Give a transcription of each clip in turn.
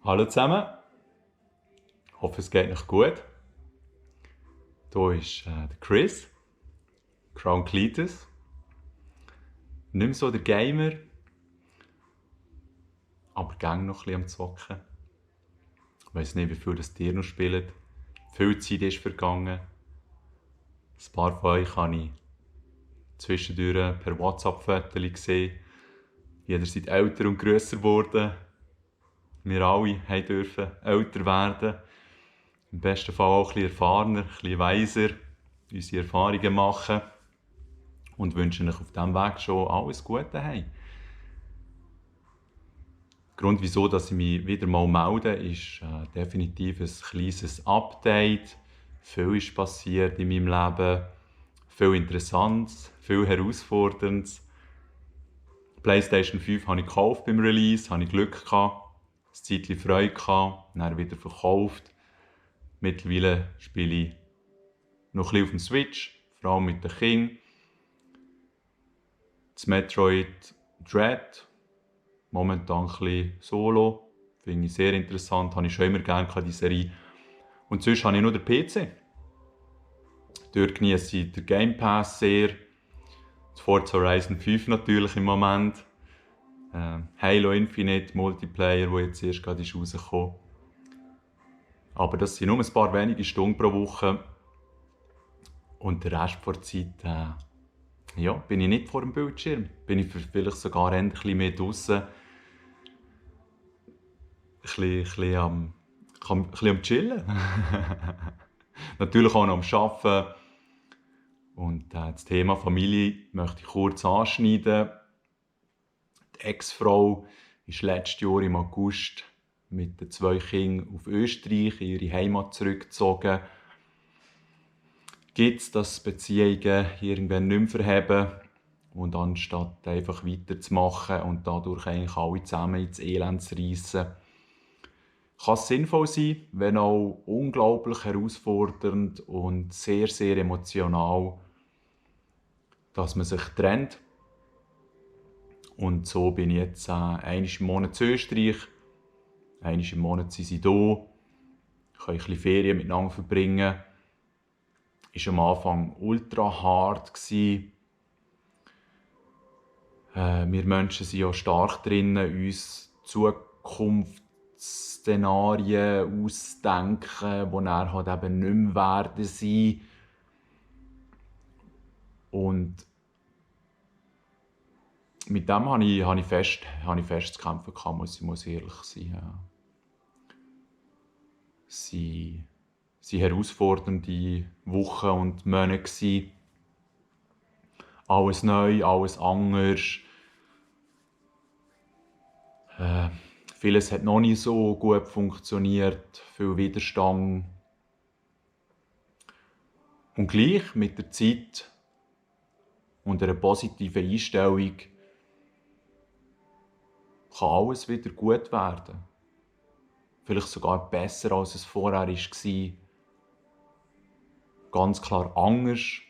Hallo zusammen, hoffe es geht euch gut. Hier ist der Chris, Crown Cletus. Nicht mehr so der Gamer, aber gang noch ein bisschen am Zocken. Ich weiss nicht, wie viel das ihr noch spielt. Viel Zeit ist vergangen. Ein paar von euch habe ich zwischendurch per WhatsApp-Fotos gesehen. Jeder seid älter und grösser geworden. Wir alle dürfen älter werden. Im besten Fall auch ein bisschen erfahrener, ein bisschen weiser, unsere Erfahrungen machen und wünschen euch auf diesem Weg schon alles Gute. Der Grund, wieso dass ich mich wieder mal melde, ist definitiv ein kleines Update. Viel ist passiert in meinem Leben, viel Interessantes, viel Herausforderndes. PlayStation 5 habe ich gekauft beim Release, habe ich Glück gehabt, ein Zeitchen Freude gehabt, dann wieder verkauft. Mittlerweile spiele ich noch ein bisschen auf dem Switch, vor allem mit den Kindern. Das Metroid Dread, momentan ein bisschen solo, finde ich sehr interessant, habe ich schon immer gerne die Serie. Und sonst habe ich nur den PC. Dort genieße ich den Game Pass sehr. Das Forza Horizon 5 natürlich im Moment. Halo Infinite Multiplayer, der jetzt erst gerade rausgekommen ist. Aber das sind nur ein paar wenige Stunden pro Woche. Und der Rest der Zeit bin ich nicht vor dem Bildschirm. Bin ich vielleicht sogar ein bisschen mehr draussen. Ein bisschen am Chillen. Natürlich auch noch am Arbeiten. Und das Thema Familie möchte ich kurz anschneiden. Die Ex-Frau ist letztes Jahr im August mit den 2 Kindern auf Österreich, in ihre Heimat zurückgezogen. Gibt es, dass Beziehungen irgendwann nicht mehr verheben und anstatt einfach weiterzumachen und dadurch eigentlich alle zusammen ins Elend zu reissen, kann es sinnvoll sein, wenn auch unglaublich herausfordernd und sehr, sehr emotional, dass man sich trennt. Und so bin ich jetzt einmal im Monat in Österreich, einmal im Monat sind sie hier, können ein bisschen Ferien miteinander verbringen. Es war am Anfang ultra hart. Wir Menschen sind ja stark drin, uns Zukunftsszenarien auszudenken, die dann halt eben nicht mehr werden sein. Und mit dem habe ich fest zu kämpfen gehabt, muss ich ehrlich sein. Es waren herausfordernde Wochen und Monate. Alles neu, alles anders. Vieles hat noch nicht so gut funktioniert, viel Widerstand. Und gleich mit der Zeit und einer positiven Einstellung kann alles wieder gut werden. Vielleicht sogar besser, als es vorher war. Ganz klar anders.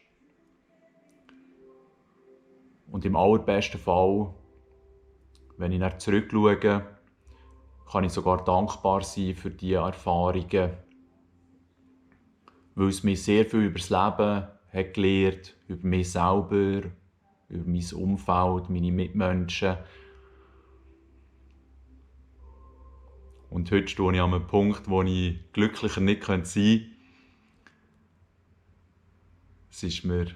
Und im allerbesten Fall, wenn ich dann zurückschaue, kann ich sogar dankbar sein für diese Erfahrungen, weil es mir sehr viel über das Leben hat gelernt, über mich selber, über mein Umfeld, meine Mitmenschen. Und heute stehe ich an einem Punkt, wo ich glücklicher nicht sein könnte. Es ist mir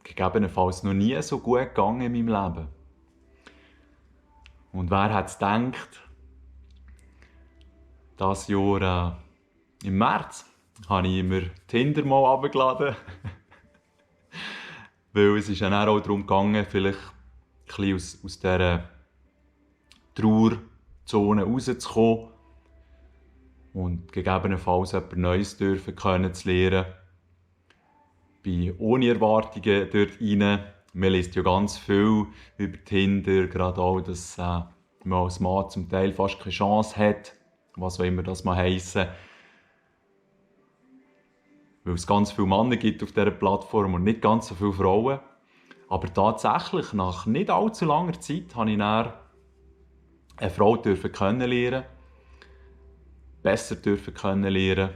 gegebenenfalls noch nie so gut gegangen in meinem Leben. Und wer hat es gedacht, dieses Jahr im März habe ich mir Tinder mal heruntergeladen. Weil es ist dann auch darum gegangen, vielleicht ein bisschen aus dieser Trauerzone rauszukommen und gegebenenfalls etwas Neues kennenzulernen. Ich bin ohne Erwartungen dort rein. Man liest ja ganz viel über Tinder, gerade auch, dass man als Mann zum Teil fast keine Chance hat, was auch immer das mal heissen. Weil es ganz viele Männer gibt auf dieser Plattform und nicht ganz so viele Frauen. Aber tatsächlich, nach nicht allzu langer Zeit, habe ich dann eine Frau kennenlernen. besser dürfen kennenlernen.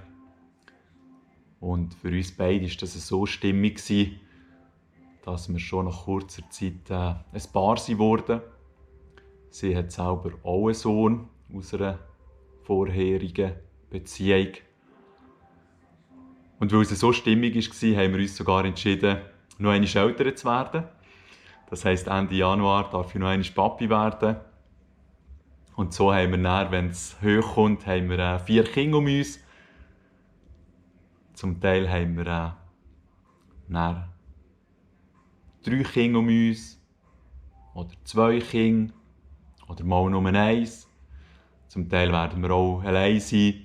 Und für uns beide war das so stimmig, dass wir schon nach kurzer Zeit ein Paar wurden. Sie hat selber auch einen Sohn aus einer vorherigen Beziehung. Und weil es so stimmig war, haben wir uns sogar entschieden, noch einmal älter zu werden. Das heisst, Ende Januar darf ich noch einmal Papi werden. Und so haben wir dann, wenn es hochkommt, haben wir 4 Kinder um uns. Zum Teil haben wir dann 3 Kinder um uns. Oder 2 Kinder. Oder mal nur 1. Zum Teil werden wir auch allein sein.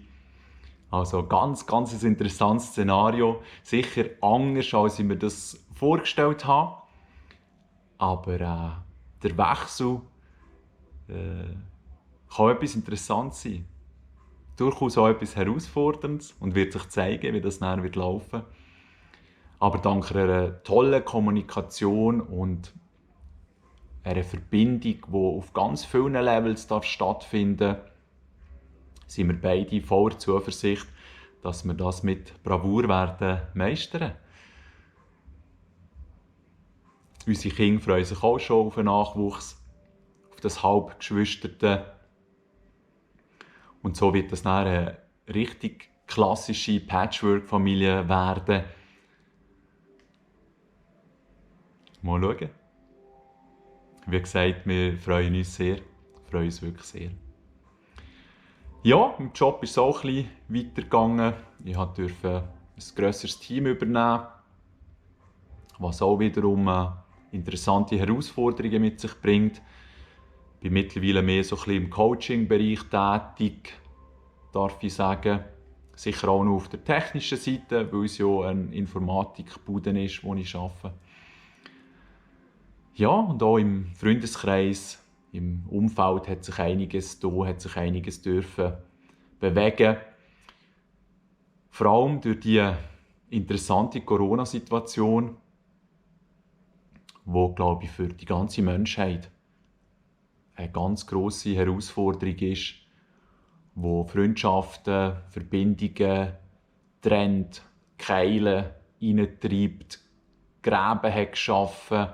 Also ganz ein interessantes Szenario. Sicher anders, als ich mir das vorgestellt habe. Aber der Wechsel kann etwas Interessantes sein. Durchaus auch etwas Herausforderndes und wird sich zeigen, wie das dann laufen wird. Aber dank einer tollen Kommunikation und einer Verbindung, die auf ganz vielen Levels stattfinden darf, sind wir beide voller Zuversicht, dass wir das mit Bravour werden meistern. Unsere Kinder freuen sich auch schon auf den Nachwuchs, auf das Halbgeschwisterte. Und so wird das dann eine richtig klassische Patchwork-Familie werden. Mal schauen. Wie gesagt, wir freuen uns sehr. Wir freuen uns wirklich sehr. Ja, im Job ist es auch ein bisschen weitergegangen. Ich durfte ein grösseres Team übernehmen, was auch wiederum interessante Herausforderungen mit sich bringt. Ich bin mittlerweile mehr so ein bisschen im Coaching-Bereich tätig, darf ich sagen. Sicher auch noch auf der technischen Seite, weil es ja eine Informatikbude ist, wo ich arbeite. Ja, und auch im Freundeskreis, im Umfeld hat sich einiges dürfen bewegen. Vor allem durch die interessante Corona-Situation, die, glaube ich, für die ganze Menschheit eine ganz grosse Herausforderung ist, wo Freundschaften, Verbindungen trennt, Keilen hineintreibt, Gräben hat geschaffen,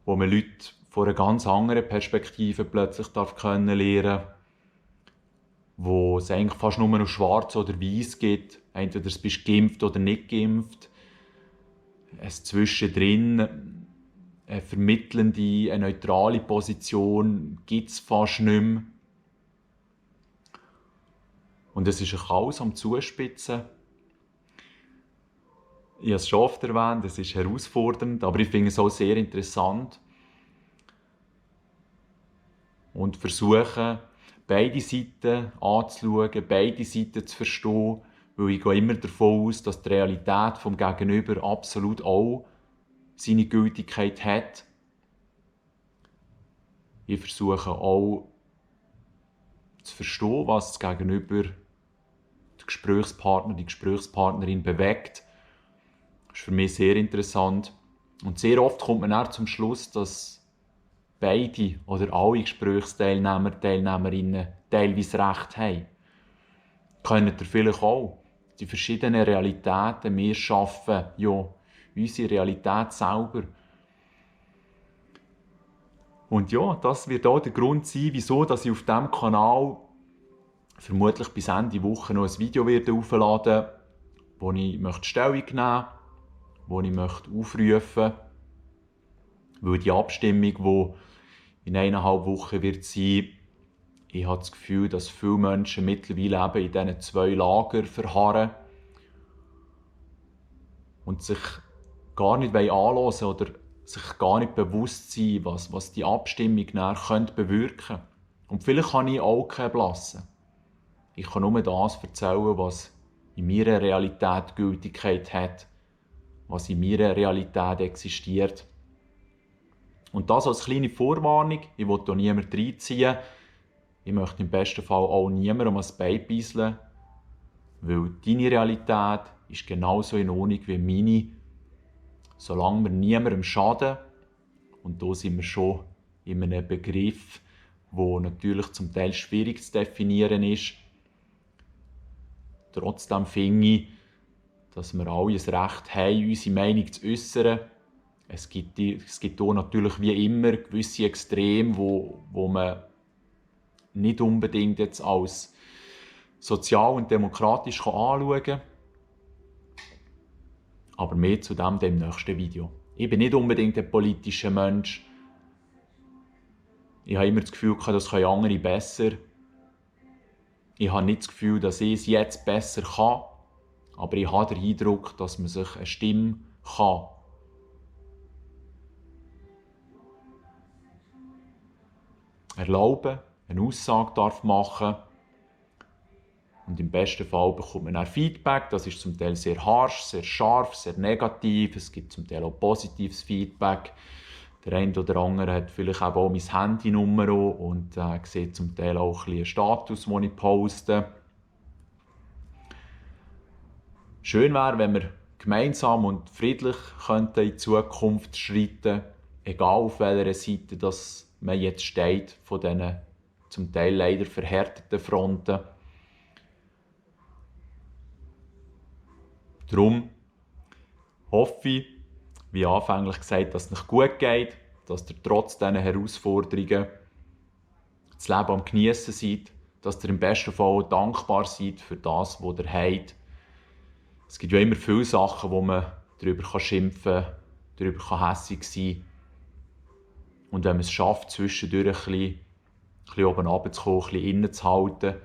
wo man Leute von einer ganz anderen Perspektive plötzlich kennenlernen darf, wo es eigentlich fast nur noch schwarz oder weiß gibt. Entweder du bist geimpft oder nicht geimpft. Es zwischendrin, eine vermittelnde, eine neutrale Position gibt es fast nicht mehr. Und es ist ein Chaos am Zuspitzen. Ich habe es schon oft erwähnt, es ist herausfordernd, aber ich finde es auch sehr interessant. Und versuchen, beide Seiten anzuschauen, beide Seiten zu verstehen, weil ich gehe immer davon aus, dass die Realität vom Gegenüber absolut auch seine Gültigkeit hat. Ich versuche auch zu verstehen, was das Gegenüber, der Gesprächspartner, die Gesprächspartnerin bewegt. Das ist für mich sehr interessant. Und sehr oft kommt man dann zum Schluss, dass beide oder alle Gesprächsteilnehmer, Teilnehmerinnen teilweise recht haben. Kennt ihr vielleicht auch. Die verschiedenen Realitäten, wir schaffen ja unsere Realität selber. Und ja, das wird auch der Grund sein, wieso dass ich auf diesem Kanal vermutlich bis Ende Woche noch ein Video hochladen werde, wo ich Stellung nehmen möchte, wo ich aufrufen möchte. Weil die Abstimmung, die in 1,5 Wochen wird sein, ich habe das Gefühl, dass viele Menschen mittlerweile eben in diesen 2 Lagern verharren und sich gar nicht anhören oder sich gar nicht bewusst sein, was die Abstimmung nachher bewirken könnte. Und vielleicht kann ich auch keinen blassen. Ich kann nur das erzählen, was in meiner Realität Gültigkeit hat, was in meiner Realität existiert. Und das als kleine Vorwarnung, ich will hier niemanden reinziehen. Ich möchte im besten Fall auch niemandem ans Bein beiseln, weil deine Realität ist genauso in Ordnung wie meine, solange wir niemandem schaden. Und da sind wir schon in einem Begriff, der natürlich zum Teil schwierig zu definieren ist. Trotzdem finde ich, dass wir alle ein Recht haben, unsere Meinung zu äußern. Es gibt auch natürlich wie immer gewisse Extreme, wo man nicht unbedingt jetzt als sozial und demokratisch anschauen kann. Aber mehr zu dem im nächsten Video. Ich bin nicht unbedingt ein politischer Mensch. Ich habe immer das Gefühl, das können andere besser. Ich habe nicht das Gefühl, dass ich es jetzt besser kann. Aber ich habe den Eindruck, dass man sich eine Stimme kann erlauben, eine Aussage darf machen. Und im besten Fall bekommt man auch Feedback. Das ist zum Teil sehr harsch, sehr scharf, sehr negativ. Es gibt zum Teil auch positives Feedback. Der eine oder andere hat vielleicht auch mein Handynummer und sieht zum Teil auch einen Status, den ich poste. Schön wäre, wenn wir gemeinsam und friedlich in die Zukunft schreiten könnten, egal auf welcher Seite das man jetzt steht, von diesen zum Teil leider verhärteten Fronten. Darum hoffe ich, wie anfänglich gesagt, dass es euch gut geht, dass ihr trotz diesen Herausforderungen das Leben am Geniessen seid, dass ihr im besten Fall dankbar seid für das, was ihr habt. Es gibt ja immer viele Sachen, wo man darüber schimpfen kann, darüber hässig sein kann. Und wenn man es schafft, zwischendurch ein bisschen oben runterzukommen, ein bisschen innezuhalten,